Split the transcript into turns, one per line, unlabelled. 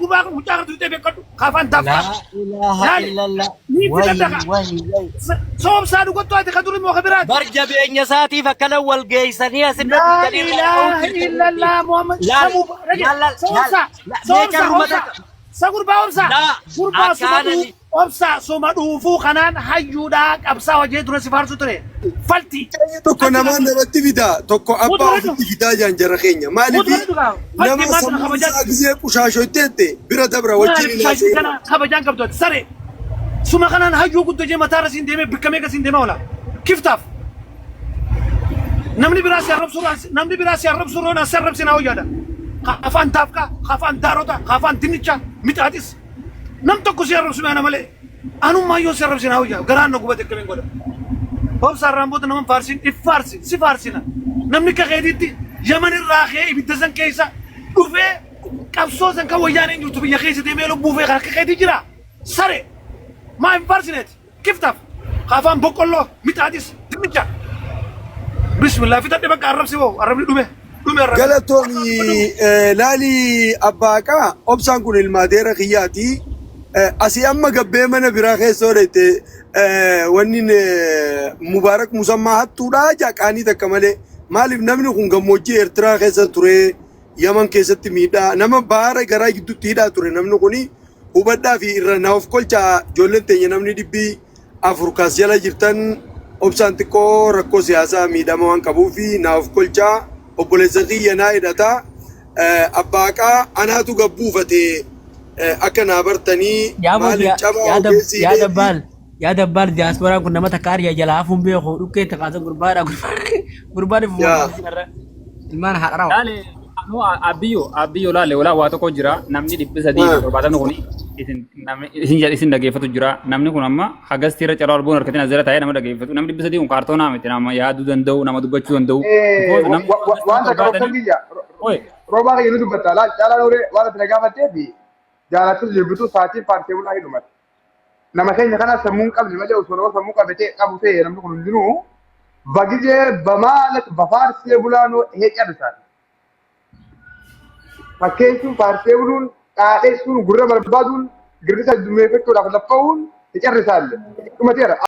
Gurbaa kun mucaa kana tuutee beekadhu. Kaafaan daaftaa.
Laa ilaaha
Laali.
illallah.
Ni
Wayi
fidadha.
wayi wayi.
Soomsaa dhugattuu ati ka durii moo ka biraati?
Bar jabeenya isaatiif akkana wal geessanii asirra
Laa
dhuftanii irraa
ilaaha
ka'uu jirtan.
illallah Muhammad.
Laal
Samuu
laal laal
soomsaa
laal
soomsaa
meecarruma
obsaa
takka.
sa gurbaa obsaa
Laa
gurbaa suma
akkaana
dhuu obsaa suma dhuufuu kanaan hayyuudhaa qabsaa hojii dura si faarsu ture falti.
Tokko namaa namatti fidaa, tokko abbaa
Mutu
ofitti fidaa jaan jara keenya. Maaliif
Mutu dhugaa falti
nama
maal sana
sammuun
kabajaa
isaa gisee qushaashoyteette bira dabra wajjin
maaliif
hin
shaashii
haasa'in.
kana kabajaan qabdu ati saree suma kanaan hayyuu guddoo jee mataarra siin deemee bikka meeqa siin deemaa oola kiftaaf. Namni biraa si arrabsuudhaan namni biraa si arrabsuudhaan si arrabsinaa hoyyaadha. Afaan daafqaa, afaan daarota, afaan dinnichaa, mixaaxis. Nam tokko si arrabsu ana malee. Anummaa yoo si arrabsinaa hoyyaa garaan na gubate akkamiin godha. Obsa irraan booda nama faarsin if faarsi si faarsina. Namni akka keetiitti Yaman irraa ka'ee ibidda san keessa dhufee qabsoo san kan wayyaaneen jirtu biyya keessa deemee lubbuu fee kan akka keetii jira. Sare maa hin faarsineeti. Kiftaaf afaan boqqolloo mixaaxis dinnicha. Bismillah fixadhe bakka arrabsi hoo arrabni dhume dhume arrabni.
Galatoomi laalii abbaaqaa obsaan kun ilmaadeera kiyyaati. Asii amma gabbee mana biraa keessa oolete wanni Mubaarak Musammaa hattuudhaa jaa qaanii takka malee. Maaliif namni kun gammoojjii Eertiraa keessa ture Yaman keessatti miidhaa nama baara garaa gidduutti hidhaa ture namni kuni hubadhaa fi irra na of kolchaa ijoolleen teenya namni 400 kaas jala jirtan obsaan xiqqoo rakkoo siyaasaa miidhama waan qabuuf na of kolchaa obboleessa kiyya naa hidhata abbaaqaa anaatu gabbuufate akka naa bartanii
Yaa
maaliif cabaa
yaa
ogeessi
yaa
hidheefi
dabbaal yaa dabbaal diyaaspooraan kun nama takka ariya jalaa hafuun beeku dhukkee takaasan gurbaadha gurbaan ifuma
yaa
ilmaan haadha
Laale anu abiyyo abiyyo laale walaa waa tokko jira namni 370 kun isin namni isin jedha isin dhageeffatu jira namni kun amma hagasti irra carraa olbuun harkatiin as jala taa'ee nama dhageeffatu namni 300 kun kaartoonaa miti nama yaaduu danda'u nama dubbachuu danda'u because namni
Waan takka
370
roobsan kiyya
oye
roobaa kiyya ni dubbatta laal caalaa nooree waan ati na gaafatteef jaalattus jibbitu saatiin faarsee bulaa hin dhumate. Nama keenya kana sammuu hin qabne malee osoo nama sammuu qabe ta'e qabu ta'e namni kun hundinuu bagijee bamaalat bafaarsee bulaanoo heecarrisaan. Fakkeessuun faarsee buluun dhaadheessuun gurra barbaaduun girrisa dummeeffachuudhaaf laffa'uun hecarrisaalle. Dhumateera.